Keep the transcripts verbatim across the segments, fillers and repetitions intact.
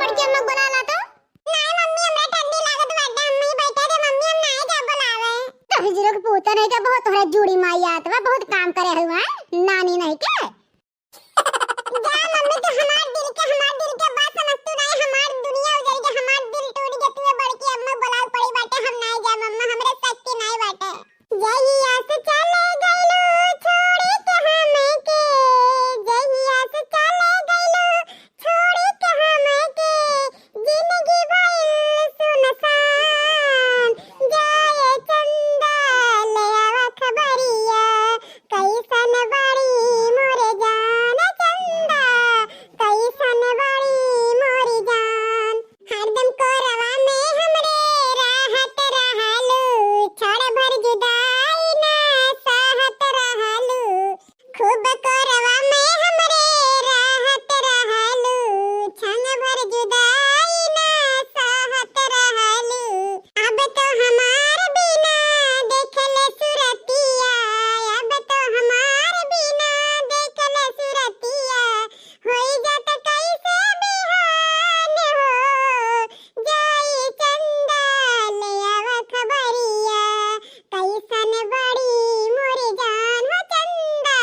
बड़की अम्मा बुला ला तो। नाहीं मम्मी, हमरा ठंडी लागत बाटे, हम ही बैठे थे मम्मी, हम नाहीं जाब बुलावे। दहिजरो के पूता नहीं का बहुत तोहरा जूड़ी माई आत बा, बहुत काम करे हुआ है, नानी नहीं के। जा मम्मी, तू हमार दिल के, हमार दिल के बात समझ तू नहीं, हमार दुनिया उजर के, हमार दिल टूट गया, तू बड़की अम्मा बुलावे पड़ी बाटे, हम नाहीं जाब अम्मा, हमरे शक्ति नाहीं बाटे। जहिया से चले गइलू छोड़ी के हमके, जहिया से चले गइलू छोड़ी के हमके, जिंदगी भइल सुनसान। जाए चंदा ले आवा खबरिया, कैसन बाड़ी मोरे जान। चंदा कैसन बाड़ी मोरी जान। हरदम कोरवा में हमरे रहत रहलू, क्षण भर जुदाई ना सहत रहलू। खूब कोरवा में हमरे रहत रहलू, क्षण भर जुदाई ना सहत रहलू। अब तो हमार बिना देखले सुरतिया, अब तो हमार बिना देखले सुरतिया, होई जात कैसे बिहान हो। जाई चंदा ले आवा खबरिया, कैसन बाड़ी मोरी जान हो चंदा,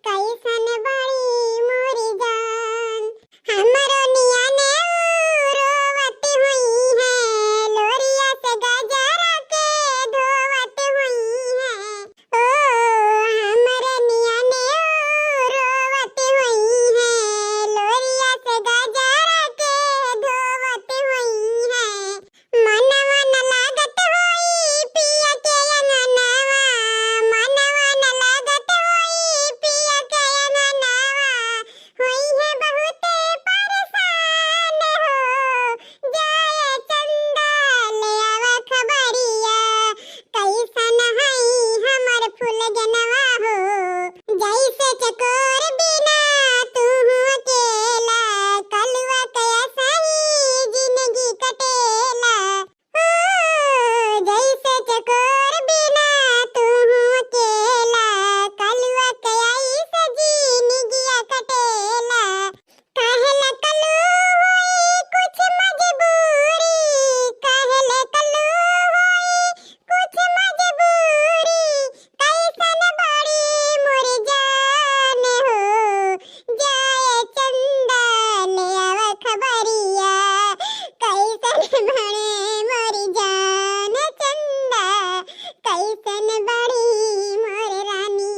कैसन बाड़ी मोरी जान। हमरो नियने ऊ रोवत हुई है, लोरिया से गजरा के धोवत हुई है। ओ हमरे नियने ऊ रोवत हुई है, लोरिया से गजरा के धोवत हुई है। मनवा न लागत होई पिया के अंगनवा, मनवा न लागत होई पिया के अंगनवा, होई है बहुते परेशान हो। जाए चंदा ले आवा खबरिया, कैसन हई हमर फुलगनवा हो। जैसे चकोर बिना तू अकेला, कलुआ के सही जिंदगी कटेला। ओ, जैसे चकोर बिना तू अकेला, कलुआ के ऐसे जिंदगिया कटेला। काहेला कलू होई कुछ मजबूरी, काहेला कलू होई कुछ मजबूरी, कैसन बाड़ी मोर जान हो। जाए चंदा ले आवा खबरिया, कैसन बाड़ी मोर जान। चंदा कैसन बाड़ी मोर रानी।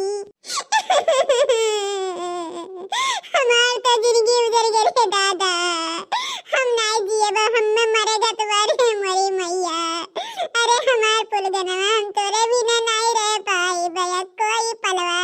हमार तो जिंदगी उजर गई रे दादा, हम नाई जियब, हम में मरे गतवा रे मोरी मैया। अरे हमार फुलगनवा, हम तोरे बिना नाई रह पाइब कोई पलवा।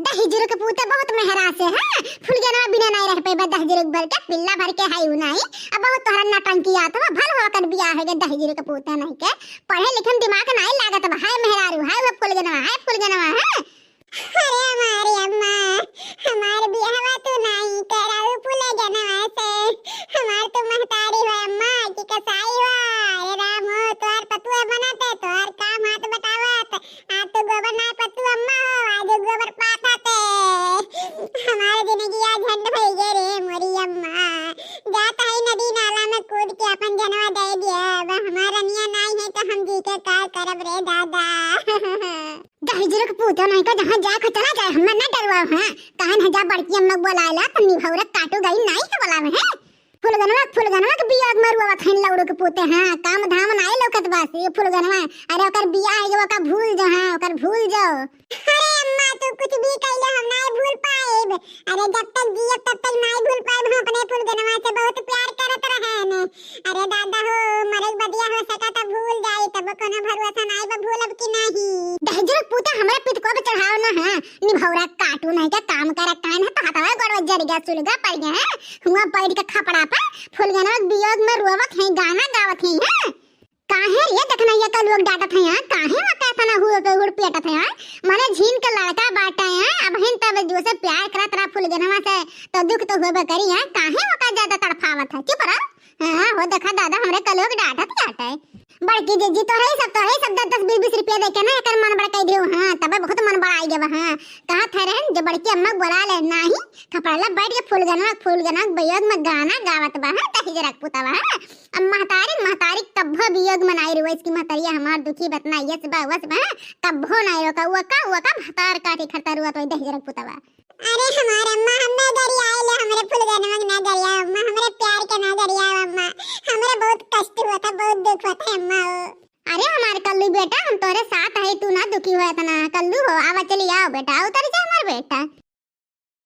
दहिजरो के पूते बहुत मेहरा से है, फुलगनवा बिना नाई रह पाइब। दहिजरो भर के पिल्ला भर के है उ नाई, अब बहुत तोहरा नटंकी आत हो, भल हो कर बियाह हो गया दहिजरो के पूते नहीं के। पढ़े लिखे में दिमाग नाई लागत बा। हाय मेहरारू, हाय वो फुलगनवा, हाय फुलगनवा, है। अरे हमारी अम्मा, हमार बियाहवा तू नाई कराऊ फुलगनवा से। हमार तू महतारी हो अम्मा, कि कसाई हो। अरे राम हो, तोहर पतुआ बनत है, तोहर काम हाथ बटावत। आज तू गोबर नाई पतू अम्मा हो, आज गोबर पाथत है। हमार जिंदगी आज झंड भई गे रे मोरी अम्मा। जात हई नदी नाला में कूद के अपन जनवा दे दिया। अब हमार रनिया नाई है तो हम जी के का करब रे दादा। दहिजरो के पूतो नहीं का जहाँ जाए को चला जाए, हमें ना डरवाओ। हाँ, कहन है जा बड़की अम्मा बोलाए ला, तो निभौरा काटू गई नाई है बोलावे है। फुलगनवा, फुलगनवा के बियाह में रुआवत हइन लौड़ो के पूते। हाँ, काम धाम नाई लौकत बस ये फुलगनवा। अरे ओकर बियाह है जो ओकर भूल जाओ, हाँ, ओकर भूल जाओ। अरे अम्मा, तू कुछ भी कइले हम नाई भूल पाएब। अरे जब तक जियब तब तक नाई भूल पाएब, हम अपने फुलगनवा से बहुत प्यार करत रहेन। अरे दादा हो, मरे के बदिया हो सका त भूल जाई, तब कोनो भरोसा नाई बा भूलब कि नहीं। दहिजरो के पूते हमरे पितको पे चढ़ाओ ना है, निभौरा काटू नहीं के काम करे कान है, तो हथवा गोड़वा जर गया, सुलगा पड़ गया है, हुआ बैठ के खपड़ा पे फुलगनवा के वियोग में रोवत है, गाना गावत है, हैं? काहे रे देखना ये का लोग डांटत है, हैं? काहे वका एतना हुड़ पे हुड़ पियटत है, हैं? माने झीन के लड़का बाटे, हैं? अब हिन तब जो से प्यार करत रहा फुलगनवा से, तो दुख तो होबे करी, हैं? काहे वका ज्यादा तड़फावत है? चुप रह। हाँ, हो देखा दादा, हमरे कलुआ के डांटत बाटे। बड़की जीजी, तोहरे सब, तोहरे सब दस दस बीस बीस रुपया देके ना एकर मन बड़ा कइ दियो। हाँ, तबे बहुत मन बड़ा आई गवा। हाँ, कहत है रहन जो बड़की अम्मा बोला ले, नाही, खपड़ला बैठ के फूल गनवा, फूल गनवा वियोग में गाना गावत बा। हाँ, दहिजरा के पुतवा। हाँ, अब महतारी, महतारी कब्बो वियोग में नाही रोए, इसकी महतरिया हमार दुखी बतना यस बा, वस बा। हाँ, कब्बो नाही रोका, वो का, वो का भतार काटी खरता रुआ तो दहिजरा के पुतवा। अरे हमार अम्मा, हम ना गरियाए ले, हमरे फुलगनवा के ना गरियाए अम्मा, हमरे प्यार के ना गरियाए अम्मा, हमरे बहुत कष्ट होता, बहुत दुख होता है अम्मा हो। अरे हमार कल्लू बेटा, हम तोरे साथ है, तू ना दुखी हो इतना। कल्लू हो, आवा चली आओ बेटा, उतर जा हमार बेटा।